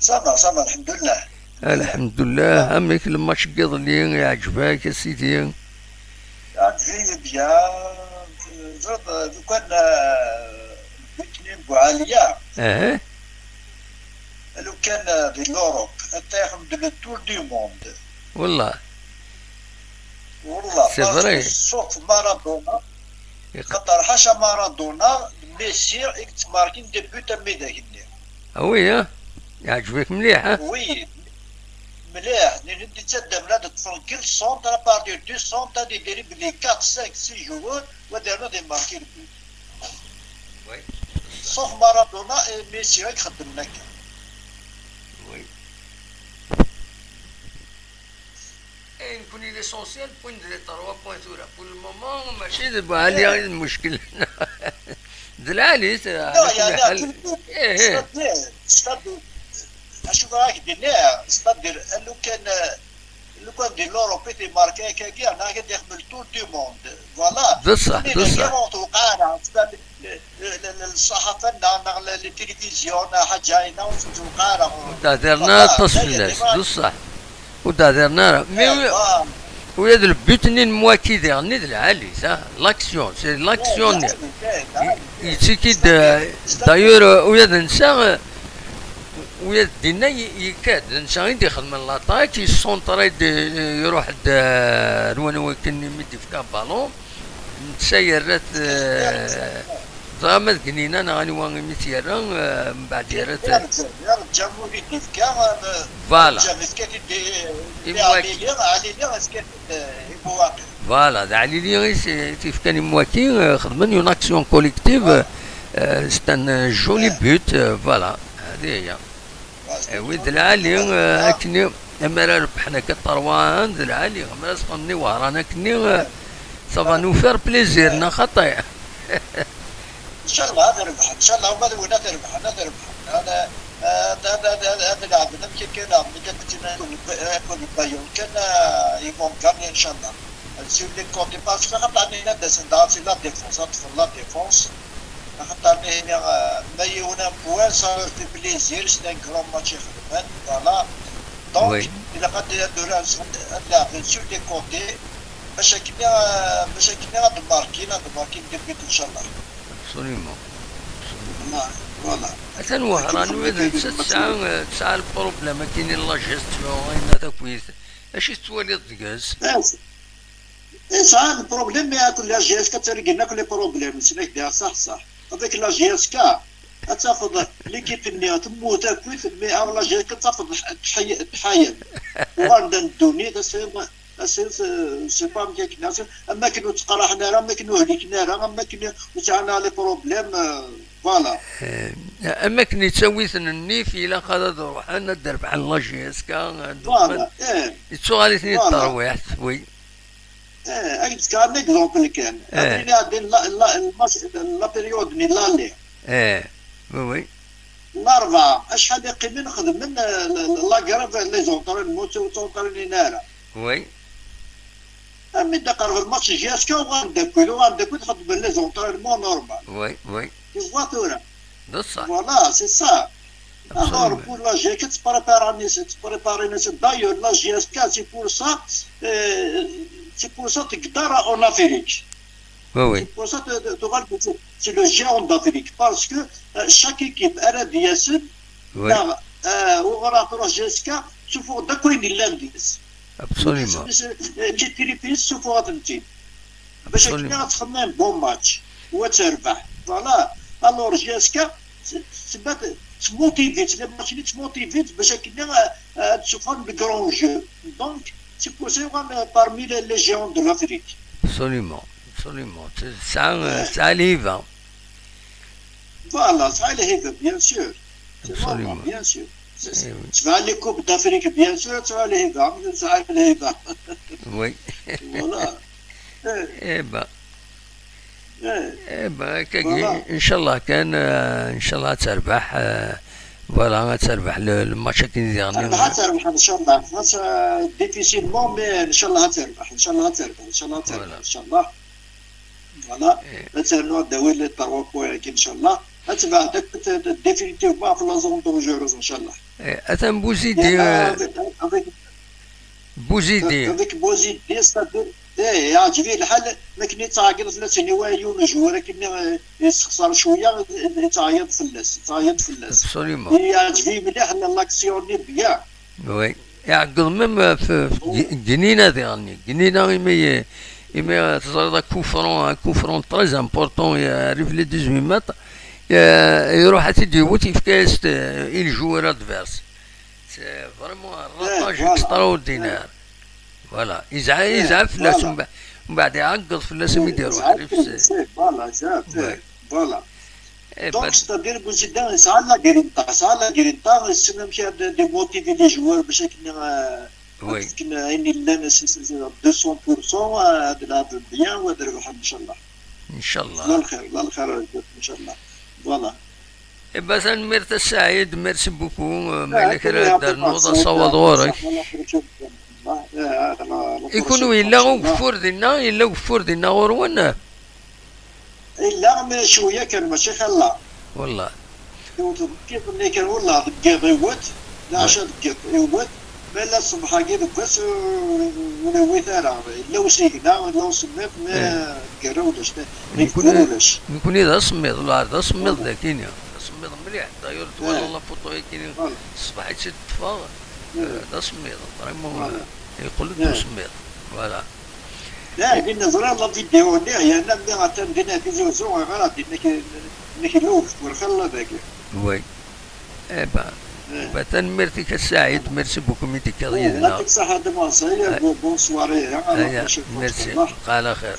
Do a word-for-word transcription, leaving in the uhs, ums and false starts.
Ça va, ça va, الحمد لله. الحمد لله. Amek le match n yiḍelli, iɛǧeb-ak a sidi? Iɛǧeb-iyi bien. Teẓriḍ, lukan, euh, le but-nni n Buɛaliya, eh, lukan, euh, di l'Europe, ata ixdem-d le tour du monde. Wallah. Wallah, c'est vrai. Sauf Maradona. Xaṭer ḥaca Maradona, Messi i yettmarkin des buts am widak-nni. Ah oui, hein? Yeɛǧeb-ak mliḥ, hein? Oui, mliḥ. Nitni ttaddamen ad ṭṭfen deg le centre, à partir du centre, ad idribli quatre, cinq, six joueurs, u ad rren ad imarki le but. Oui. Sauf Maradona et Messi i ixeddmen akka. Oui. Eh, nekkni l'essentiel, point de trois points tura. Pour le moment, mačči d Buɛaliya i d lmuckel. D lɛali, ala kulli ḥal. Eh, eh. C'est-à-dire, c'est-à-dire, acu ara ak-d-iniɣ, c'est-à-dire, lukan, lukan di l'Europe i t-imarka akkagi, neɣ ad ixdem le tour du monde. Voilà. D ṣṣeḥ, d ṣṣeḥ. Ur tewqeɛ ara, c'est-à-dire, le, le, le, le ṣṣaḥafa-nneɣ, neɣ le, le télévision, neɣ ḥaǧa, ur tewqeɛ ara. Ur d-hdiren ara aṭas fell-as, d ṣṣeḥ. Ur d-hdiren ara. Mais ula d le but-nni n Mwaki diɣen-nni d lɛali, ça, l'action, c'est l'action-nni. Yettiki-d, euh, d'ailleurs, euh, ula d netta, euh, ula d dinna y-, yekka-d, d netta i d-ixedmen l'attaque, yessentre-d, euh, iruḥ-d, euh, ar wanwa akken mi d-ifka ballon. Netta yerra-t, eh, ẓriɣ ma d Gnina neɣ anwa imi t-yerra, eh, mbeɛd yerra-t. Yerǧa, yerǧa ur i d-ifka, eh, voilà. Yerǧa ifka-t-id i, i Imwaki. Ɛlili, Ɛlili ifka-t-id, eh, i Bouwaqil. Voilà, d Ɛlili i s-, i t-ifkan Imwaki, eh, xedmen une action collective, eh, c'est un joli but, eh, voilà, hadi hiya. Eh oui, d lɛali, eh, akkenni, amar ara rebḥen akka trois un, d lɛali, amar as-ṭṭfen i Wehran akkenni, eh, ça va nous faire plaisir, neɣ xaṭi? Inchallah ad rebḥen, inchallah, uma d win ad rebḥen, ad rebḥen. Ad, ad, ad, ad, ad leɛben amek akka leɛben, mi d-, akked Bayern kan, eh, ils vont gagner, inchallah. Sur les côtés, parce que xaṭer nnan-d-asen dɣa si la défense, ad ṭṭfen la défense. Axaṭer nihni, euh, ma yiwen un point, ça leur fait plaisir, c'est un grand match i xedmen, voilà. Donc, oui, ilaq ad, ad, ad, ad leɛben sur les côtés, bac akken, euh, bac akken ad markin, ad markin des buts, inchallah. Absolument. Voilà, voilà. Atan Wehran, ula d netta tesɛa, tesɛa le problème akkin n la gestion, ayen takit. Acu tettwaliḍ deg-s? Yesɛa le problème, mais akk la J S K ttargin akk les problèmes, ttnakdiɣ, ṣaḥ, ṣaḥ. Avec la J S K, ad tafeḍ l'équipe-nni temmut akkit, mais ar la J S K ad tafeḍ tḥay-, tḥayen. Uɣalen-d ddunit, ass-a, ass-a, c'est pas amek akken, ass-a, am akken ur ttqaraḥen ara, am akken ur hliken ara, am akken ur sɛan ara les problèmes, euh, voilà. Eh, am akken yettawi-ten nnif, ilaq ad, ad ruḥen, ad d-rebḥen la J S K, ad voilà, eh. Yettuɣal-iten-id voilà. Terwiḥt, oui. Eh, ad k-d-fkeɣ un exemple kan. Eh. Akken iɛeddan la, la, la, la période n l'année. Eh, oui, oui. Larebɛa, acḥal i qqimen xedmen, eh, la, la, la grève, les entraînements, ur ttrentrinin ara. Oui. Armi d-iqerreb match J S K, uɣalen d akkit, uɣalen d akkit, xedmen les entraînements normal. Oui, oui. Tu vois tura. D ṣṣeḥ. Voilà, c'est ça. Alors, absolument. Pour la J S K, ttpréparen-as, ttpréparen-as. D'ailleurs, la J S K, c'est pour ça, euh, c'est pour ça تقدر en Afrique. Oui, oui. C'est pour ça que, que, que c'est le géant d'Afrique. Parce que, euh, chaque équipe, elle a des, oui, neɣ, euh, uɣraɣ la J S K, ttsufuɣ-d akk ayen yellan deg-s. Absolument. Les télépis ttsufuɣ-atent-id. Bac akken ad txemmem bon match, u ad terbeḥ. Voilà. Alors, J S K, c'est, c'est pas, tmotivi-tt, les matchs-nni tmotivi-tt, bac akken, euh, euh, ad tsuffɣen le grand jeu. Donc, c'est pour ça, euh, parmi les, les géants de l'Afrique. Absolument, absolument. Tesɛa, euh, tesɛa lhiba. Voilà, tesɛa lhiba, bien sûr. C'est normal, absolument. Bien sûr. Eh oui. Tesɛa les coupes d'Afrique, bien sûr, tesɛa lhiba, tesɛa lhiba. Oui. Voilà. Eh. Eh ben. Eh. Eh ben, akkagi, voilà. Inchallah kan, euh, inchallah ad terbeḥ, euh, voilà, ad terbeḥ le, le match akken diɣen. Terbeḥ, ad terbeḥ, inchallah. Match, euh, difficilement, mais inchallah ad terbeḥ, inchallah ad terbeḥ, inchallah ad terbeḥ, voilà. Inchallah. Voilà. Eh. Ad ternu ad d-tawi les trois points-agi, inchallah. ad tebɛed akk définitivement ɣef la zone dangereuse, ncallah. Eh, atan Buzidi, eh, avec, avec, Buzidi. Avec Buzidi, c'est-à-dire, eh, yeɛǧeb-iyi lḥal, mi akken yettɛeggiḍ fell-as, iniwa yiwen ujwar akken, eh, yessexṣer cwiya, eh, yettɛeggiḍ fell-as, yettɛeggiḍ fell-as. Absolument. Yeɛǧeb-iyi mliḥ, l'action-nni bien. Oui. Iɛeggeḍ même, euh, f-, f-, g-, gnina diɣen. Gnina imi, imi, euh, teẓriḍ akufron, akufron très important, euh, arrive les dix-huit mètres, euh, iruḥ ad t-id-iwet, yefka-yas-t, euh, i le joueur adverse. C'est vraiment un ratage extraordinaire. Voilà. Yezɛa, yezɛa fell-as, mbe-, mbeɛd iɛeggeḍ fell-as imi d-iruḥ. Voilà, yezɛa fell-as, voilà. Eh, donc, c'est-à-dire, Bouzidane, yesɛa la grinta, yesɛa la grinta, yessen amek ad d-, démotiver les joueurs, bac akken, euh, ad fken ayen yellan, s, s, s, deux cents pour cent, euh, ad lɛeben bien, u ad rebḥen, ncallah. Ncallah. La lxir, la lxir, ncallah. Voilà. Eh ben, tanemmirt a Saɛid, merci beaucoup. Euh, ma yella kra ad d-ternuḍ, asawaḍ ɣur-k. I kunwi, yella ugeffur dinna, yella ugeffur dinna ɣur-wen? Yella, mais cwiya kan, mačči xalla. Wallah. Iwet deg yiḍ-nni kan, wallah, deg yiḍ iwet, leɛca deg yiḍ iwet, ma yella ṣṣbeḥ-agi deg wass, ur, ur iwit ara. Yella usigna, yella usemmiḍ, mais deg yiḍ ulac, deg yiḍ ulac. Nekni d asemmiḍ, lɛar d asemmiḍ dagini. D asemmiḍ mliḥ. D'ailleurs, twalaḍ la photo-yagi, ṣṣbeḥ i tt-id-ṭṭfeɣ, eh, d asemmiḍ. Vraiment, eh, yeqqel-d d usemmiḍ. Voilà. La, din ẓriɣ la vidéo-nni, yerna mi atan din Tizi Uzzu, ɣer din nekk, nekk luf, ur xalla dagi. Oui. Eh ben, eh ben, tanemmirt-ik a Saɛid, merci beaucoup mi d-tekkiḍ yid-neɣ. Yɛṭik ṣṣeḥḥa, bonsoir, eh, merci. Ala xir.